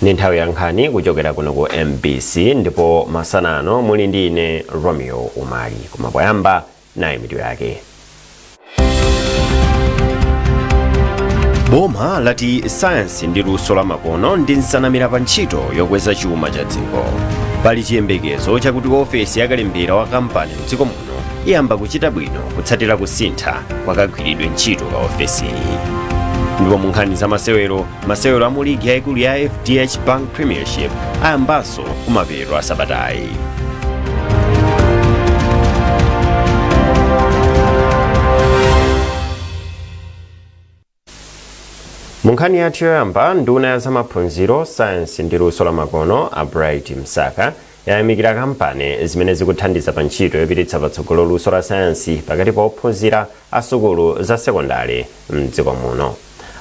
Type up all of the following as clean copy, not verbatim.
Ndi nthawi ya nkhani kuchokera kuno ku MBC, ndipo masana ano muli ndi ine Romeo Umali. Koma poyamba, nayi mitu yake. Boma lati sayansi ndi luso la makono ndi nsanamira pa ntchito yokweza chuma cha dziko. Pali chiyembekezo chakuti ofesi yakalembera wa kampani mdziko muno iyamba kuchita bwino kutsatira kusintha kwa kagwiridwe ntchito ka ofesiyi. Ndipo mu nkhani za masewero, masewero a mu ligi yayikulu ya FDH Bank Premiership ayambanso kumapeto a sabatayi. Mu nkhani yathu yoyamba, nduna ya zamaphunziro, sayansi ndi luso la makono, a Bright Msaka, yayamikira kampani zimene zikuthandiza pa ntchito yopititsa patsogolo luso la sayansi pakati pa ophunzira a sukulu za sekondale mdziko muno.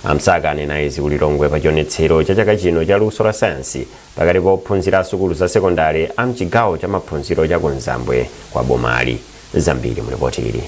A Msaka anena izi ku Lilongwe pa chionetsero cha chaka chino cha luso la sayansi pakati pa ophunzira a sukulu za sekondale a mchigawo cha maphunziro cha kumzambwe kwa bomali. Zambiri mu ripoti ili.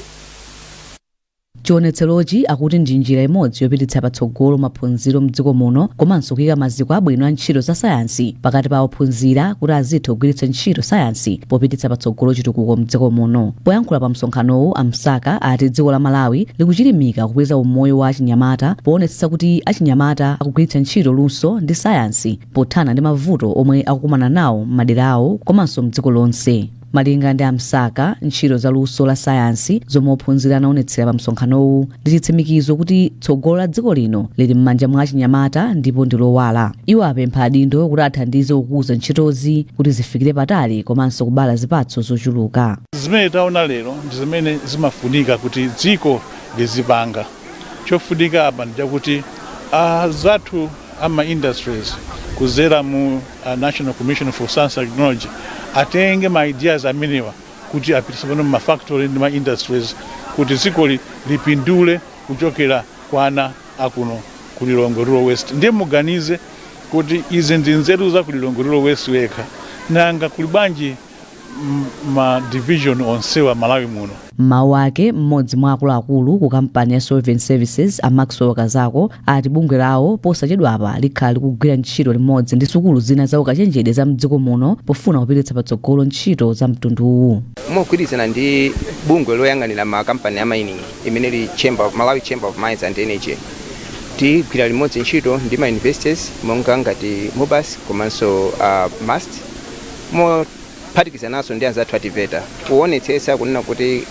Chionetserochi akuti ndi njira imodzi yopititsa patsogolo maphunziro mdziko muno komanso kuyika maziko abwino a ntchito za sayansi pakati pa ophunzira kuti azitha kugwiritsa ntchito sayansi popititsa patsogolo chitukuko mdziko muno. Poyankhula pa msonkhanowu, a Msaka ati dziko la Malawi likuchilimika kukweza umoyo wa achinyamata poonetsetsa kuti achinyamata akugwiritsa ntchito luso ndi sayansi pothana ndi mavuto omwe akukumana nawo m'madera awo komanso mdziko lonse. Malinga ndi a Msaka, ntchito za luso la sayansi zomwe ophunzira anaonetsera pa msonkhanowu ndi chitsimikizo kuti tsogolo la dziko lino lili m'manja mwa achinyamata ndipo ndi lowala. Iwo apempha adindo kuti athandize kukuza ntchitozi kuti zifikire patali komanso kubala zipatso zochuluka. Zimene taona lero ndi zimene zimafunika kuti dziko lizipanga. Chofunika apa ndi chakuti anzathu ama industries kuzera mu National Commission for Science and Technology atenge ma ideas amenewa kuti apitise pano ma factory ndi ma industries kuti dzikoli lipindule kuchokera kwa ana akuno ku Lilongwe Rural West. Ndiye muganize kuti izi ndi nzeru za ku Lilongwe Rural West wekha, nanga kuli bwanji ma division onsewa Malawi muno? M'mawu ake, mmodzi mwa akuluakulu ku kampani ya Solvent Services, a Maxwell Kazako, ati bungwe lawo posachedwapa likhala likugwira ntchito limodzi ndi sukulu zina za ukachenjede za mdziko muno pofuna kupititsa patsogolo ntchito za mtunduwu. Mogwirizana ndi bungwe loyang'anira makampani a mining imene ili Malawi Chamber of Mines and Energy, tigwira limodzi ntchito ndi ma universities monga ngati MUBAS komanso MUST, mophatikizananso ndi anzathu a TEVETA, kuonetsetsa kunena kuti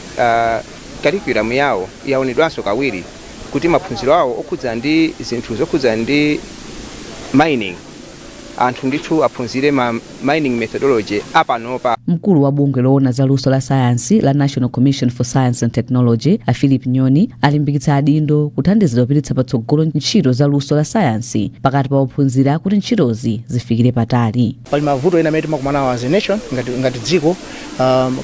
curriculum yawo yaonedwanso kawiri kuti maphunziro awo okhudzana ndi zinthu zokhudzana ndi mining, anthu ndithu aphunzire ma mining methodology apanopa. Mkulu wa bungwe loona za luso la sayansi la National Commission for Science and Technology, a Philip Nyoni, alimbikitsa adindo kuthandizira kupititsa patsogolo ntchito za luso la sayansi pakati pa ophunzira kuti ntchitozi zifikire patali. Pali mavuto ena amene timakumana nawo as a nation, ngati dziko,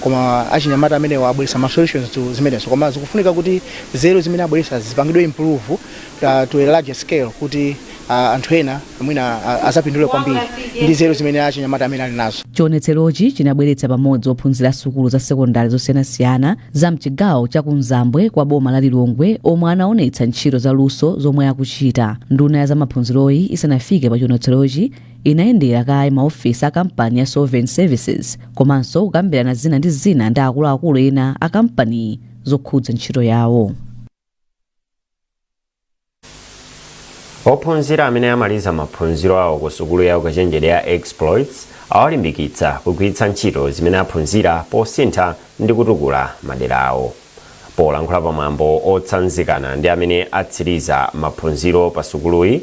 koma achinyamata amenewa abweretsa ma solutions to zimenezo, koma zikufunika kuti nzeru zimene abweretsa zipangidwe improve to a larger scale kuti anthu ena mwina azapindule kwambiri ndi nzeru zimene achinyamata amene ali nazo. Chionetserochi chinabweretsa pamodzi ophunzira sukulu za sekondari zosiyanasiyana za mchigawo cha kumzambwe kwa boma la Lilongwe omwe anaonetsa ntchito za luso zomwe akuchita. Nduna ya zamaphunziroyi isanafike pa chionetserochi, inayendera kaye maofesi a kampani ya Solvent Services komanso kukambirana zina ndi zina ndi akuluakulu ena a kampaniyi zokhudza ntchito yawo. Ophunzira amene amaliza maphunziro awo ku sukulu ya ukachenjede ya Exploits awalimbikitsa kugwiritsa ntchito zimene aphunzira posintha ndi kutukula madera awo. Polankhula pamwambo otsanzikana ndi amene atsiriza maphunziro pa sukuluyi,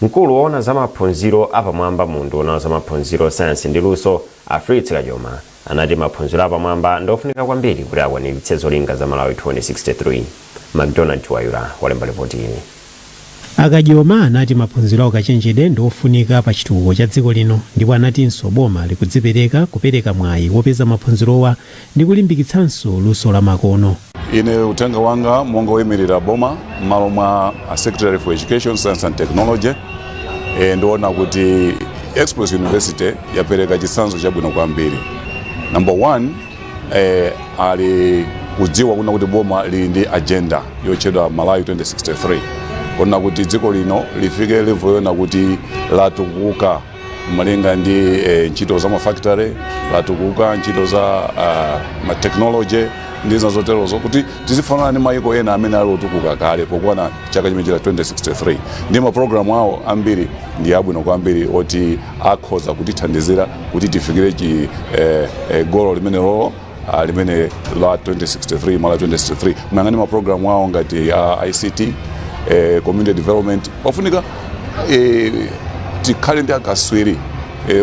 mkulu woona za maphunziro apamwamba mu unduna wa zamaphunziro, sayansi ndi luso, a Fritz Kachoma, anati maphunziro apamwamba ndi ofunika kwambiri kuti akwaniritse zolinga za Malawi 2063. MacDonald Chiwayula walemba ripoti ili. A Kachoma anati maphunziro a ukachenjede ndi ofunika pa chitukuko cha dziko lino ndipo anatinso boma likudzipereka kupereka mwayi wopeza maphunzirowa ndi kulimbikitsanso luso la makono. Ine uthenga wanga monga woyimirira boma m'malo mwa a Secretary for Education, Science and Technology, ndiona kuti Exploits University yapereka chitsanzo chabwino kwambiri. Number one, ali kudziwa kuna kuti boma lili ndi agenda yotchedwa Malawi 2063. Ona kuti dziko lino lifike level yona kuti latukuka malinga ndi ntchito za mafactory, latukuka ntchito za matechnology ndi zina zoterozo, kuti tizifanana ndi mayiko ena amene ali otukuka kale pokwana chaka chimene cha 2063. Ndi mapulogalamu awo ambiri ndi abwino kwambiri oti akhoza kutithandizira kuti tifikire chi goal limene lolo limene la 2063, mala 2063. Muyang'ane mapulogalamu awo ngati ICT, community development. Pafunika tikhale ndi akaswiri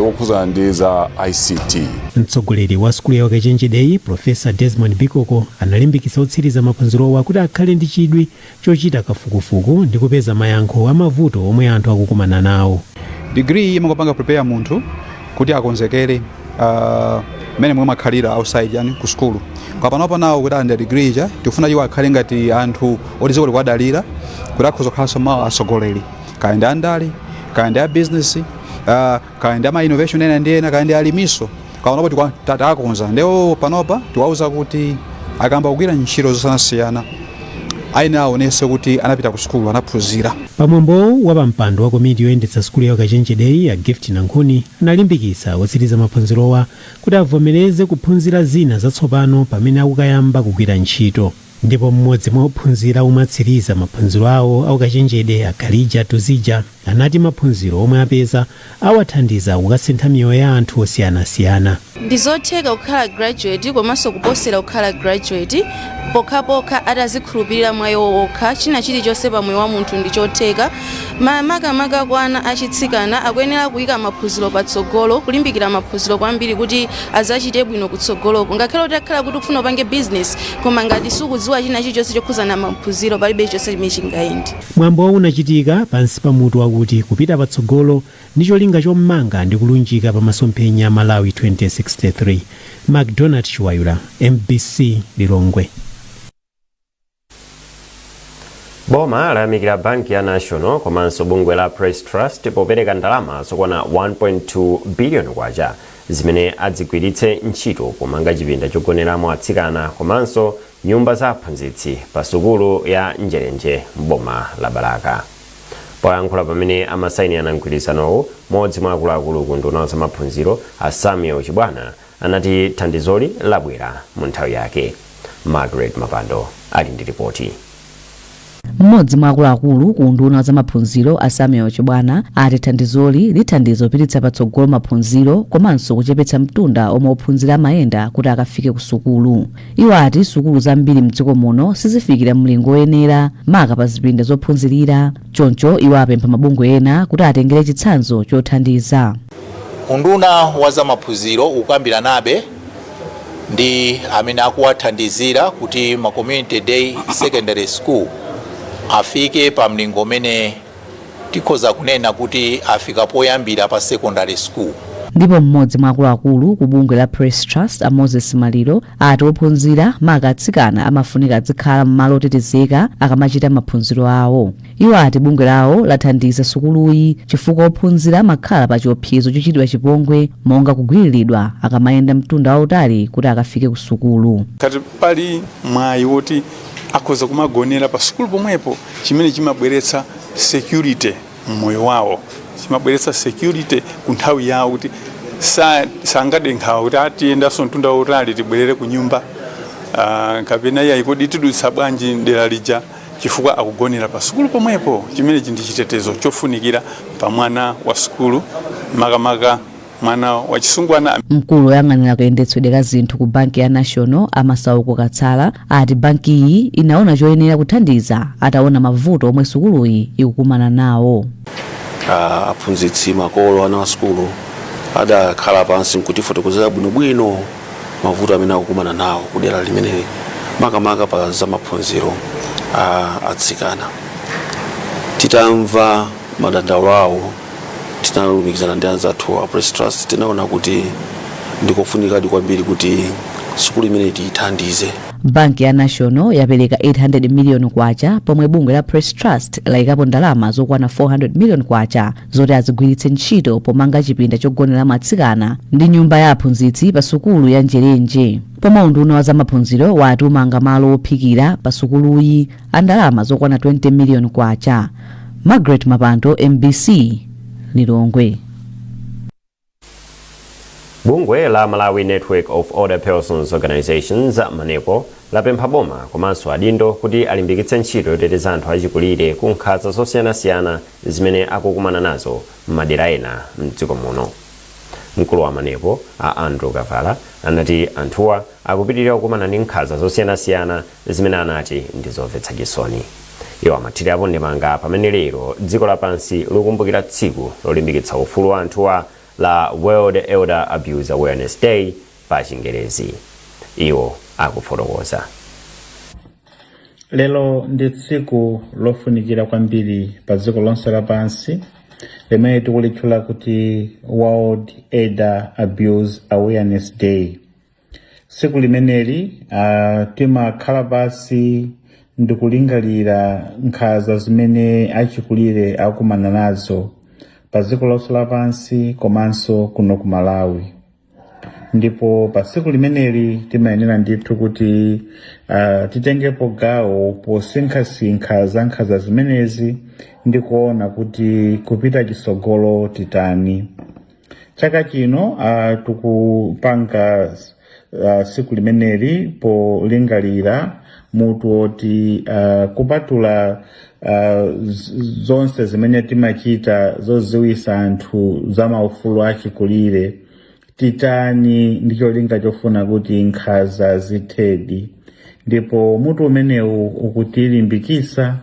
wokhuzana ndi za ICT. Mtsogoleri wa sukulu ya ukachenjedeyi, Profesa Desmond Bikoko, analimbikitsa otsiriza maphunzirowa kuti akhale ndi chidwi chochita kafukufuku ndi kupeza mayankho a mavuto omwe anthu akukumana nawo. Degree imangopanga prepare munthu kuti akonzekere mmene momwe makhalira outside, yani ku sukulu. Kwa panopa nawo kuti alandira degree ija, tikufuna iwo akhale ngati anthu oti dziko likuwadalira, kuti akhoza kukhalanso mawu atsogoleri, kaya ndi andale, kaya ndi a business, kaya ndi ama innovation ena ndi ena, kaya ndi alimiso. Panopa takonza ndewo, panopa tiwauza kuti akamba kugwira ntchito zosiyanasiyana ayenera aonese kuti anapita ku sukulu, anaphunzira. Pamwambowu, wapampando wa komiti yoyendetsa sukulu ya ukachenjedeyi, ya Gift Nankhuni, analimbikitsa otsiriza maphunzirowa kuti avomereze kuphunzira zina zatsopano pamene akukayamba kugwira ntchito. Ndipo mmodzi mwa ophunzira omwe atsiriza maphunziro awo aukachenjede, Akhalija Tuzija, anati maphunziro omwe apeza awathandiza kukasintha miyoyo ya anthu osiyanasiyana. Ndi zotheka kukhala graduate komanso kuposera kukhala graduate, pokhapokha atazikhulupirira mwa iwo okha. China chilichonse pa moyo wa munthu ndi chotheka. Makamaka kwa ana achitsikana, akuyenera kuyika maphunziro patsogolo, kulimbikira maphunziro kwambiri kuti azachite bwino kutsogoloko. Ngakhale kuti akhala kuti ukufuna upange business, koma ngati sukudziwa china chilichonse chokhuzana maphunziro, palibe chonse chimene chingayende. Mwambowu unachitika pansi pa mutu wakuti "Kupita patsogolo ndi cholinga chomanga ndi kulunjika pa masomphenya Malawi 2063". MacDonald Chiwayula, MBC, Lilongwe. Boma layamikira banki ya National komanso bungwe la Press Trust popereka ndalama zokwana 1.2 billion kwacha zimene adzigwiritse ntchito pomanga chipinda chogoneramo atsikana komanso nyumba za aphunzitsi pa sukulu ya Njerenje m'boma la Balaka. Poyankhula pamene amasayinirana mgwirizanowu, mmodzi mwa akuluakulu ku nduna za maphunziro, a Samuel Chibwana, anati thandizoli labwera mu nthawi yake. Margaret Mapando ali ndi ripoti. Mmodzi mwa akuluakulu ku nduna za maphunziro, a Samuel Chibwana, ati thandizoli lithandiza kupititsa patsogolo maphunziro komanso kuchepetsa mtunda omwe ophunzira amayenda kuti akafike ku sukulu. Iwo ati sukulu zambiri mdziko muno sizifikira mlingo woyenera, maka pa zipinda zophunzirira. Choncho iwo apempha mabungwe ena kuti atengere chitsanzo chothandiza. Unduna wa zamaphunziro ukambiranabe ndi amene akuwathandizira kuti ma community day secondary school afike pa mlingo umene tikhoza kunena kuti afika poyambira pa secondary school. Ndipo mmodzi mwa akuluakulu ku bungwe la Press Trust, a Moses Maliro, ati ophunzira, maka atsikana, amafunika azikhala m'malo otetezeka akamachita maphunziro awo. Iwo ati bungwe lawo lathandiza sukuluyi chifukwa ophunzira amakhala pa chiopsezo chochitidwa chipongwe monga kugwiriridwa akamayenda mtunda wautali kuti akafike ku sukulu. Ngati pali mwayi woti akhoza kumagonera pa sukulu pomwepo, chimene chimabweretsa security mmoyo wawo, chimabweretsa security ku nthawi yawo, kuti sangade nkhawa kuti atiyendanso mtunda wautali tibwerere ku nyumba, kapena iyayi, kodi tidutsa bwanji dera lija, chifukwa akugonera pa sukulu pomwepo. Chimenechi ndi chitetezo chofunikira pa mwana wa sukulu, makamaka mwana wachisungwana. Mkulu woyang'anira kayendetsedwe ka zinthu ku banki ya National, Amasauko Katsala, ati bankiyi inaona choyenera kuthandiza ataona mavuto omwe sukuluyi ikukumana nawo. Aphunzitsi, makolo, ana a sukulu adakhala pansi nkutifotokozera bwinobwino mavuto amene akukumana nawo kudera limeneli, makamaka pa zamaphunziro a atsikana. Titamva madandaulo awo, tinalumikizana ndi anzathu a Press Trust. Tinaona kuti ndikofunikadi kwambiri kuti sukulu imeneyi tiyithandize. Banki ya National yapereka 800 miliyoni kwacha, pomwe bungwe la Press Trust layikapo ndalama zokwana 400 miliyoni kwacha zoti azigwiritse ntchito pomanga chipinda chogoneramo atsikana ndi nyumba ya aphunzitsi pa sukulu ya Njerenje, pomwe unduna wa zamaphunziro wati umanga malo ophikira pa sukuluyi a ndalama zokwana 20 miliyoni kwacha. Margaret Mapando, MBC, Lilongwe. Bungwe la Malawi Network of Older Persons Organizations, MANEPO, lapempha boma komanso adindo kuti alimbikitse ntchito yoteteza anthu achikulire ku nkhanza zosiyanasiyana zimene akukumana nazo m'madera ena mdziko muno. Mkulu wa MANEPO, a Andrew Kavala, anati anthuwa akupitirira kukumana ndi nkhanza zosiyanasiyana zimene anati ndi zomvetsa chisoni. Iwo amathirapo ndemanga pamene lero dziko lapansi likukumbukira tsiku lolimbikitsa ufulu wa anthuwa la World Elder Abuse Awareness Day pa Chingerezi. Iwo akufotokoza. Lero ndi tsiku lofunikira kwambiri pa dziko lonse lapansi limene tikulitchula kuti World Elder Abuse Awareness Day. Tsiku limeneli timakhala pansi ndikulingalira nkhanza zimene achikulire akumana nazo pa dziko lonse lapansi komanso kuno ku Malawi. Ndipo pa tsiku limeneli timayenera ndithu kuti titengepo gawo posinkhasinkha za nkhanza zimenezi ndi kuona kuti kupita chitsogolo titani. Chaka chino tikupanga tsiku limeneli polingalira mutu woti kupatula zonse zimene timachita zodziwitsa anthu za maufulu achikulire, titani ndi cholinga chofuna kuti nkhanza zithedi? Ndipo mutu umenewu ukutilimbikitsa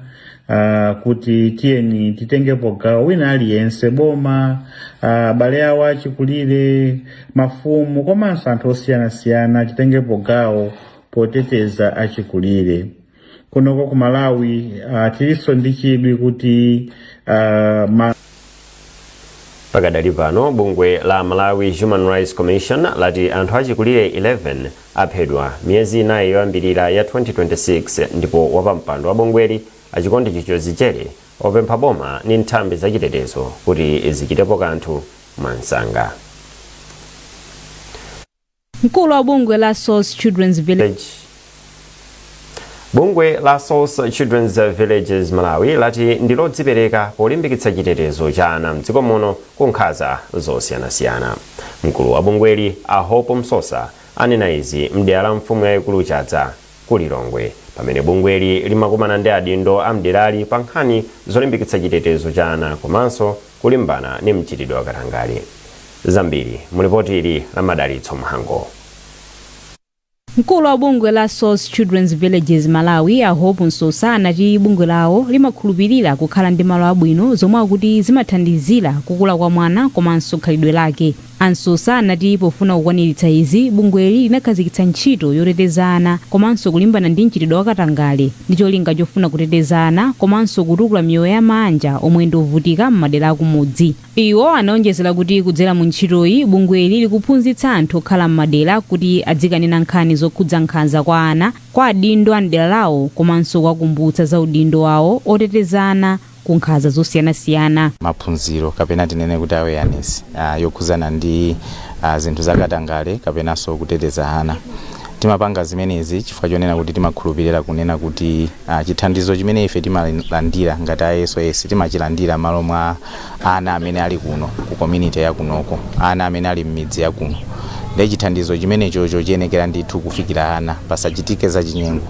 kuti tiyeni titengepo gawo, wina aliyense, boma, abale awo achikulire, mafumu komanso anthu osiyanasiyana, titengepo gawo poteteza achikulire. Kunoko ku Malawi tilinso ndi chidwi kuti Pakadali pano, bungwe la Malawi Human Rights Commission lati anthu achikulire 11 aphedwa miyezi 4 yoyambirira ya 2026, ndipo wapampando wa bungweli, Achikondi Chichozi Chere, wapempha boma ndi nthambi zachitetezo kuti zichitepo kanthu mwansanga. Mkulu wa bungwe la Source Children's Village Bungwe la Source Children's Villages Malawi lati ndi lodzipereka polimbikitsa chitetezo cha ana mdziko muno ku nkhanza zosiyanasiyana. Mkulu wa bungweli, a Hope Msosa, anena izi mdera la mfumu yayikulu Chadza ku Lilongwe pamene bungweli limakumana ndi adindo a mderali pa nkhani zolimbikitsa chitetezo cha ana komanso kulimbana ndi mchitidwe wa katangale. Zambiri mulipoti ili la Madalitso Mhango. Mkulu wa bungwe la Source Children's Villages Malawi, a Hope Msosa, anati bungwe lawo limakhulupirira kukhala ndi malo abwino zomwe akuti zimathandizira kukula kwa mwana komanso khalidwe lake. A Msosa anati pofuna kukwaniritsa izi, bungweli linakhazikitsa ntchito yoteteza ana komanso kulimbana ndi mchitidwe wa katangale ndi cholinga chofuna kuteteza ana komanso kutukula miyoyo ya maanja omwe ndi ovutika m'madera akumudzi. Iwo anaonjezera kuti kudzera mu ntchitoyi, bungweli likuphunzitsa anthu okhala m'madera kuti adzikanena nkhani zokhudza nkhanza kwa ana kwa adindo a mdera lawo komanso kuwakumbutsa za udindo wawo oteteza ana ku nkhanza zosiyanasiyana. Maphunziro kapena tinene kuti awareness yokhuzana ndi zinthu zakatangale kapenanso kuteteza ana. Timapanga zimenezi chifukwa chonena kuti timakhulupirira kunena kuti chithandizo chimene ife timalandira ngati a SOS timachilandira malo mwa ana amene ali kuno ku community ya kunoko, ana amene ali m'midzi ya kuno. Ndiye chithandizo chimenechocho chiyenekera ndithu kufikira ana, pasachitike zachinyengo,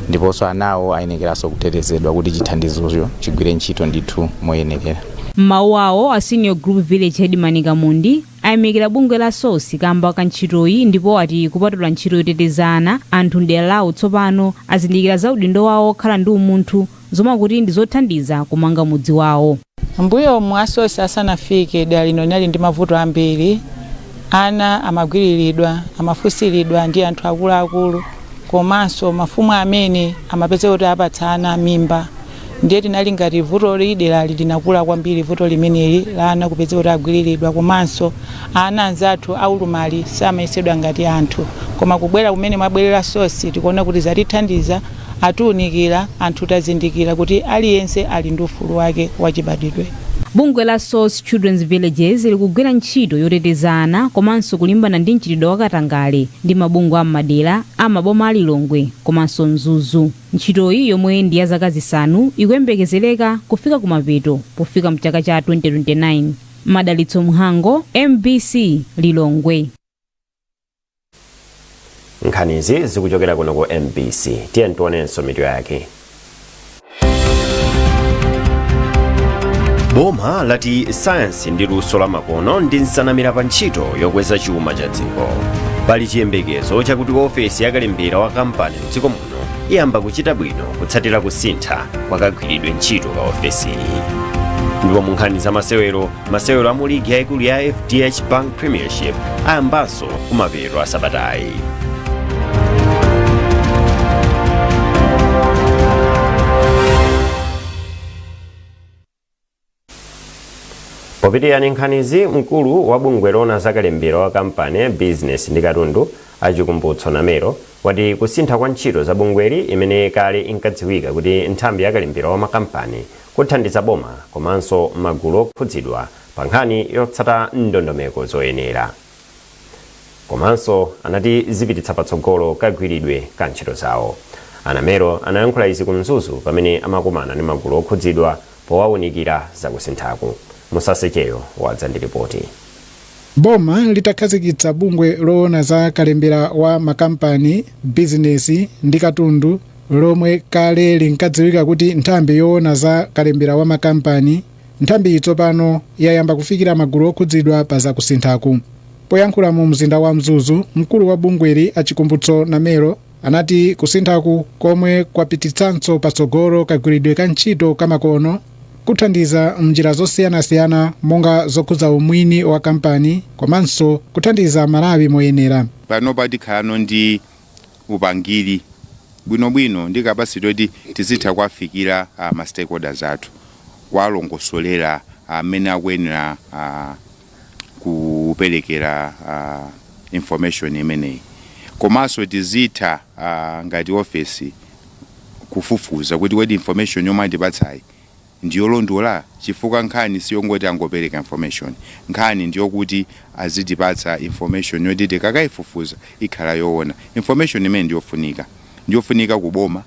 ndiponso anawo ayenekeranso kutetezedwa kuti chithandizocho chigwire ntchito ndithu moyenerera. M'mawu awo, a Senior Group Village Headman Kamundi ayamikira bungwe la SOS kamba ka ntchitoyi ndipo ati kupatula ntchito yoteteza ana, anthu mdera lawo tsopano azindikira za udindo wawo okhala ndi umunthu zomwe akuti ndi zothandiza kumanga mudzi wawo. Mbuyomu a SOS asanafike, dera lino linali ndi mavuto ambiri. Ana amagwiriridwa, amafunsiridwa ndi anthu akuluakulu, komanso mafumu amene amapezeka kuti apatsa ana mimba. Ndiye tinali ngati vutoli derali linakula kwambiri, vuto limeneli la ana kupeza kuti agwiriridwa, komanso ana anzathu aulumali samayesedwa ngati anthu. Koma kubwera kumene mwabwerera SOS, tikuona kuti zatithandiza, atiunikira anthu, tazindikira kuti aliyense ali ndi ufulu wake wachibadwidwe. Bungwe la SOS Children's Villages likugwira ntchito yoteteza ana komanso kulimbana ndi mchitidwe wakatangale ndi mabungwe am'madera amaboma a Lilongwe komanso Mzuzu. Ntchitoyi, yomwe ndi ya zaka 5, ikuyembekezereka kufika kumapeto pofika mchaka cha 2029. Madalitso Mhango, MBC, Lilongwe. Nkhanizi zikuchokera kuno ku MBC. Tiye tionenso mitu yake. Boma lati sayansi ndi luso la makono ndi nsanamira pa ntchito yokweza chuma cha dziko. Pali chiyembekezo chakuti ofesi yakalembera wa kampani mdziko muno iyamba kuchita bwino kutsatira kusintha kwakagwiridwe ntchito ka ofesiyi. Ndipo mu nkhani za masewero, masewero a mu ligi yayikulu ya FDH Bank Premiership ayambanso kumapeto a sabatayi. Popitirira nkhanizi, mkulu wa bungwe loona zakalembera wa kampani, business ndi katundu, Achikumbutso Namelo, wati kusintha kwa ntchito za bungweli, imene kale inkadziwika kuti nthambi yakalembera wa makampani, kuthandiza boma komanso magulu okhudzidwa pa nkhani yotsata ndondomeko zoyenera. Komanso anati zipititsa patsogolo kagwiridwe ka ntchito zawo. A Namelo anayankhula izi ku Mzuzu pamene amakumana ndi magulu okhudzidwa powawunikira zakusinthaku. Musasecheyo wadza ndi ripoti. Boma litakhazikitsa bungwe loona za kalembera wa makampani, bizinesi ndi katundu, lomwe kale linkadziwika kuti nthambi yoona za kalembera wa makampani, nthambiyi tsopano yayamba kufikira magulu okhudzidwa pa zakusinthaku. Poyankhula mu mzinda wa Mzuzu, mkulu wa bungweli, Achikumbutso Namelo, anati kusinthaku, komwe kwapititsanso patsogolo kagwiridwe ka ntchito kamakono, kuthandiza mnjira zosiyanasiyana monga zokhudza umwini wa kampani komanso kuthandiza Malawi moyenera. Panopa tikhalano ndi upangiri bwinobwino ndi capacity yoti tizitha kuwafikira ma stakeholders athu, kuwalongosolera amene akuyenera kuperekera information imeneyi, komanso tizitha ngati office kufufuza kuti kodi information yomwe atipatsayi ndiyolondola, chifukwa nkhani siyongoti angopereka information. Nkhani ndiyokuti azitipatsa information yoti tikakayifufuza ikhala yoona. Information imene ndiyofunika kuboma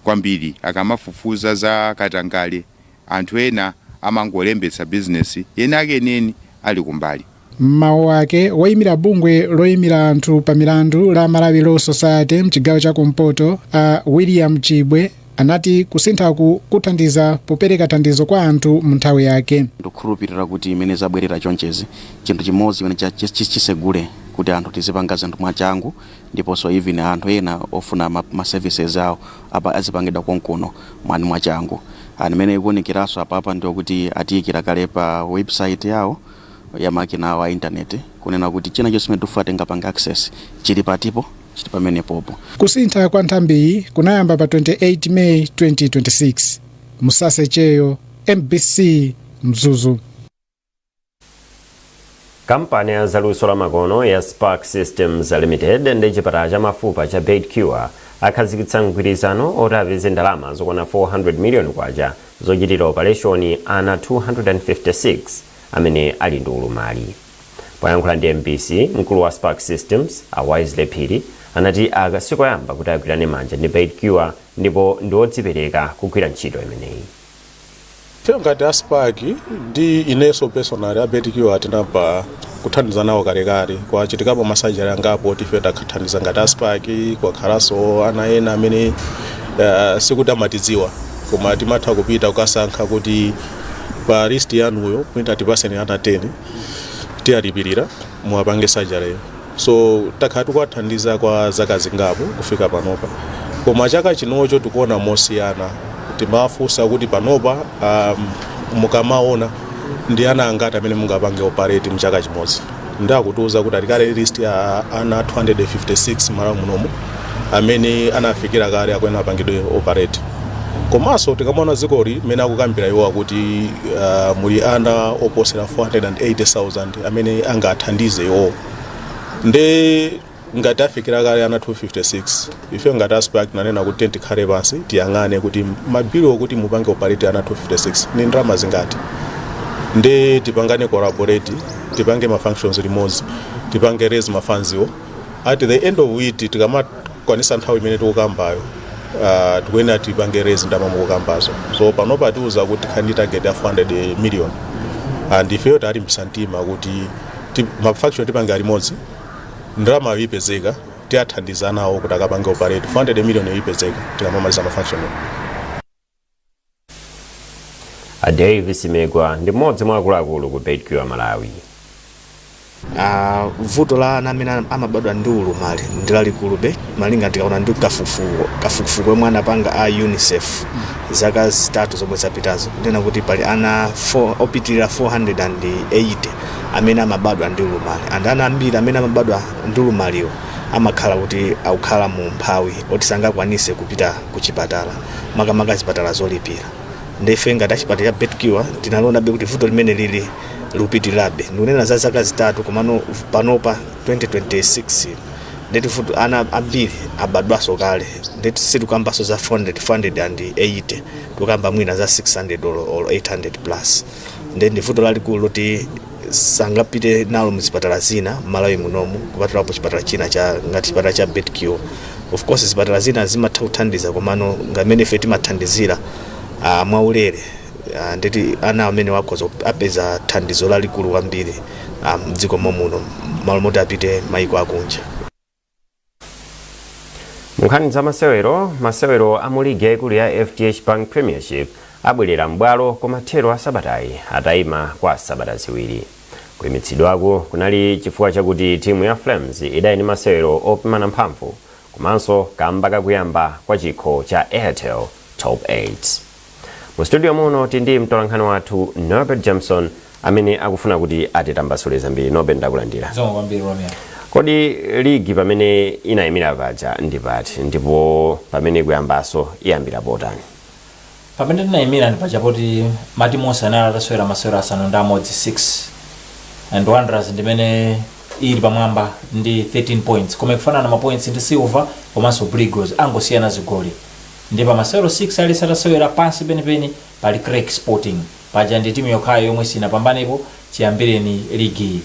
kwambiri akamafufuza za katangale. Anthu ena amangolembetsa business, ena ake enieni ali kumbali. M'mawu ake, woyimira bungwe loyimira anthu pa milandu la Malawi Law Society mchigawo cha kumpoto, a William Chibwe, anati kusinthaku kuthandiza popereka thandizo kwa anthu mu nthawi yake. Ndikukhulupirira kuti imene zabwerera chonchezi, chinthu chimodzi chimene chisegule kuti anthu tizipanga zinthu mwachangu, ndiponso even anthu ena ofuna ma services awo apa azipangidwa konkuno mwani mwachangu. Imene ikuonekeranso apapa ndiokuti atiyikira kale pa website yawo ya makina awo a internet, kunena kuti china chonse chimene tikufuna tingapanga access chili patipo, chili pamenepopo. Kusintha kwa nthambiyi kunayamba pa 28 May 2026. Musase Cheyo, MBC, Mzuzu. Kampani ya zaluso la makono ya Spark Systems Limited ndi chipatala cha mafupa cha Bedcure akhazikitsa mgwirizano oti apeze ndalama zokwana 400 million kwacha zochitira operation ana 256 amene ali ndi ulumali. Poyankhula ndi MBC, mkulu wa Spark Systems, a Wisely Phiri, anati aka sikoyamba kuti agwirane manja ndi Bedcure ndipo ndi odzipereka kugwira ntchito imeneyi. Ife ngati a Spark ndi inenso personally, a Bedcure tinayamba kuthandiza nawo kalekale. Kwachitikapo ma surgery angapo oti ife takathandiza ngati a Spark. Kwakhalanso ana ena amene sikuti amatidziwa, koma timatha kupita kukasankha kuti pa list yanuyo mwina tipaseni ana 10, tiyalipirira, muwapange surgery. So takhala tikuwathandiza kwa zaka zingapo kufika panopa, koma chaka chinocho tikuona mosiyana. Timafunsa kuti panopa mukamaona ndi ana angati amene mungapange operate mchaka chimodzi? Ndakutiuza kuti alikale list ya ana 256 Malawi munomu amene anafikira kale akuyenera apangidwe operate. Komanso tikamaona dzikoli mmene akukambira iwowa kuti muli ana oposera 480,000 amene angathandize iwowo, nde ngati afikira kale ana 256, ife ngati a Sparc tinanena kuti tikhale pansi, tiyang'ane kuti ma bill okuti mupange operate ana 256 ni ndalama zingati, nde tipangane collaborate, tipange ma functions limodzi, tipange raise ma funds iwo. At the end of it, tikamakwanisa nthawi imene tikukambayo, tikuyenera tipange raise ndalama mukukambazo. So panopa tiuza kuti tikhale ndi target ya 400 million, and ifeyo talimbisa mtima kuti ma function tipange limodzi, ndalama ipezeka, tiyathandiza nawo kuti akapange operate. 400 million ipezeka tikamamaliza ma function. A Davis Megwa ndi mmodzi mwa akuluakulu ku Bedcure Malawi. Vuto la ana amene amabadwa ndi ulumali ndi lalikulube, malinga tikaona ndi kafukufuku yomwe anapanga a UNICEF zaka 3 zomwe zapitazo, kunena kuti pali ana opitirira 480 amene amabadwa ndi ulumali, and ana ambiri amene amabadwa ndi ulumaliwo amakhala kuti akukhala mu umphawi oti sangakwanise kupita ku chipatala, makamaka zipatala zolipira. Ndife ngati achipatala cha Bedcure tinalionabe kuti vuto limene lili likupitirirabe. Ndikunena za zaka 3, komano panopa 2026 ndeti vuto ana ambiri abadwaso kale, ndeti sitikambaso za 480, tikamba mwina za 600 or 800 plus. Ndi ndi vuto lalikulu loti sangapite nalo mzipatala zina m'Malawi munomu, kupatulapo chipatala china cha ngati chipatala cha Bedcure. Of course zipatala zina zimatha kuthandiza, komano ngamene ife timathandizira mwaulere, ndeti ana amene wakhoza apeza thandizo lalikulu kwambiri mdziko momuno malo moti apite maiko akunja. Nkhani za masewero. Masewero a mu ligi yaikulu ya FDH Bank Premiership abwerera m'bwalo kumathero a sabatayi atayima kwa sabata 2. Kuyimitsidwako kunali chifukwa chakuti timu ya Flames idali ndi masewero opimana mphamvu, komanso kamba kakuyamba kwa chikho cha Airtel Top 8. Mu studio muno tili ndi mtolankhani wathu Norbert Jameson amene akufuna kuti atitambasule zambiri. Norbert, ndakulandira. Zikomo kwambiri, Romeo. Kodi ligi pamene inayimira paja ndi pati, ndipo pamene ikuyambanso iyambira potani? Pamene tinayimira ndi paja poti matimu onse anali atasewera masewero 6, and Wanderers ndimene ili pamwamba ndi 13 points, koma ikufanana ma points ndi Silver komanso Blue Eagles, angosiyana zigoli. Ndi pa masewero 6 alisi atasewera, pansi penipeni pali Creck Sporting, paja ndi timu yokhayo yomwe sinapambanepo chiyambireni ligi.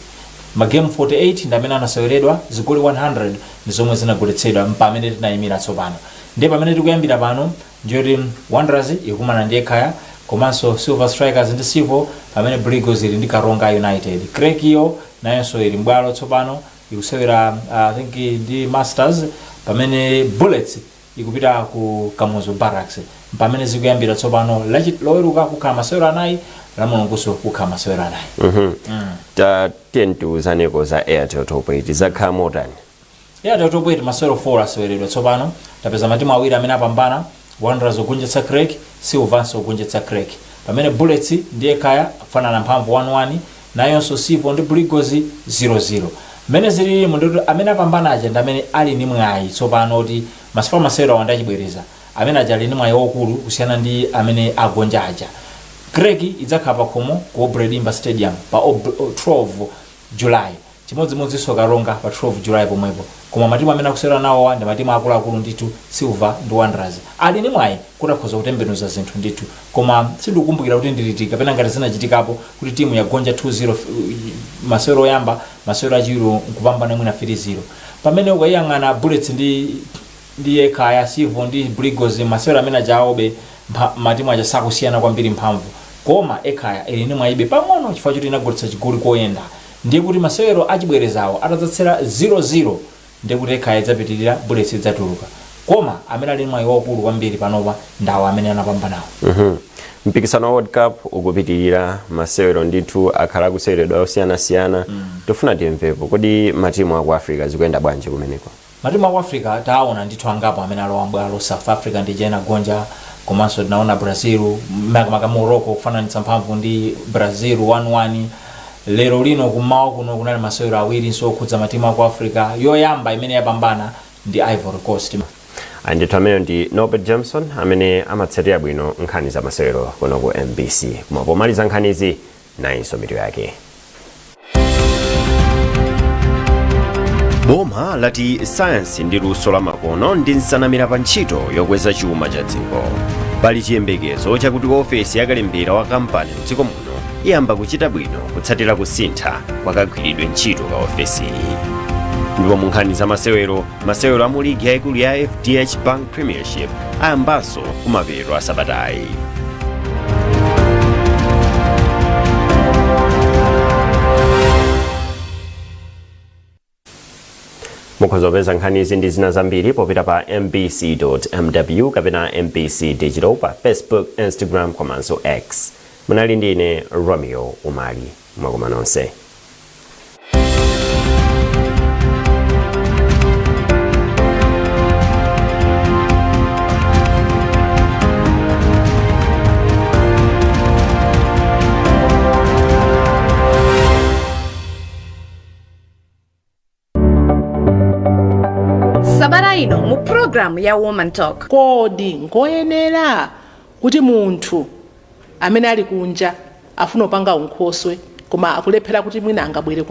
Magemu 48 ndi amene anaseweredwa, zigoli 100 ndi zomwe zinagoletsedwa. Mpamene tinayimira tsopano. Ndiye pamene tikuyambira pano ndiyoti Wanderers ikumana ndi Ekhaya, komanso Silver Strikers ndi Civo, pamene Blue Eagles ili ndi Karonga United. Creck iyo nayonso ili mbwalo tsopano, ikusewera I think ndi Masters, pamene Bullets ikupita ku Kamuzu Barracks. Pamene zikuyambira tsopano, Loweruka kukhala masewero 4, la Mulunguso kukhala masewero 4. Ta tiye tiuzaneko za Airtel Top 8, zakhala motani? Airtel Top 8, masewero 4 aseweredwa tsopano. Tapeza matimu awiri amene apambana, Wanderers kugonjetsa Creck, Silvanso kugonjetsa Creck, pamene Bullets ndi Ekhaya kufanana mphamvu 1-1, nayonso Civo ndi Blue Eagles 0-0. Mmene zililimu ndikuti amene apambana aja ndi amene ali ndi mwayi tsopano kuti masifa masewero awa ndachibwereza, amene aja ali ndi mwayi waukulu kusiyana ndi amene agonja aja. Creck idzakhala pa khomo ku Aubrey Dimba Stadium pa 12 July, chimodzimodzinso Karonga pa 12 July pomwepo. Koma matimu amene akusewera nawowa ndi matimu akuluakulu ndithu. Silver ndi Wanderers ali ndi mwayi kuti akhoza kutembenuza zinthu ndithu, koma sindikukumbukira kuti ndiliti kapena ngati zinachitikapo kuti timu yagonja 2-0 masewero oyamba, masewero achiwiri nkupambana mwina 3-0. Pamene ukayiyang'ana Bullets ndi Ekhaya, Civo ndi Blue Eagles, masewero amene ajawobe matimu aja sakusiyana kwambiri mphamvu, koma Ekhaya ili ndi mwayibe pang'ono chifukwa choti inagoletsa chigoli koyenda. Ndiye kuti masewero achibwerezawo atadzatsera 0-0, ndiye kuti Ekhaya idzapitirira, Bullets idzatuluka. Koma amene ali mwayi waukulu kwambiri panopa ndawo amene anapambanawo. Mpikisano wa World Cup ukupitirira, masewero ndithu akhala akuseweredwa osiyanasiyana. Tifuna timvepo, kodi matimu aku Africa zikuyenda bwanji kumeneko? Matimu aku Africa taona ndithu angapo amene alowa mbwalo. South Africa ndi inagonja, komanso tinaona Brazil, makamaka Morocco, kufananitsa mphamvu ndi Brazil 1-1. Lero lino kummawa kuno kunali masewero awiri nso okhudza matimu aku Africa. Yoyamba imene yapambana ndi Ivory Coast. Ndithu, ameneyo ndi Norbert Johnson amene amatsatira bwino nkhani za masewero kuno ku MBC. Koma pomaliza nkhanizi, nayinso mitu yake. Boma lati sayansi ndi luso la makono ndi nsanamira pa ntchito yokweza chuma cha dziko. Pali chiyembekezo chakuti ofesi yakalembera wa kampani mdziko muno iyamba kuchita bwino kutsatira kusintha kwa kagwiridwe ntchito ka ofesiyi. Ndipo mu nkhani za masewero, masewero a mu ligi yayikulu ya FDH Bank Premiership ayambanso kumapeto a sabatayi. Mukhoza kupeza nkhanizi ndi zina zambiri popita pa mbc.mw kapena MBC Digital pa Facebook, Instagram komanso X. Munali ndine Romeo Umali. Mwakoma nonse. Sabata ino mu programu ya Woman Talk. Kodi nkoyenera kuti munthu amene ali kunja afuna upanga unkhoswe koma akulephera kuti mwina angabwere kuno?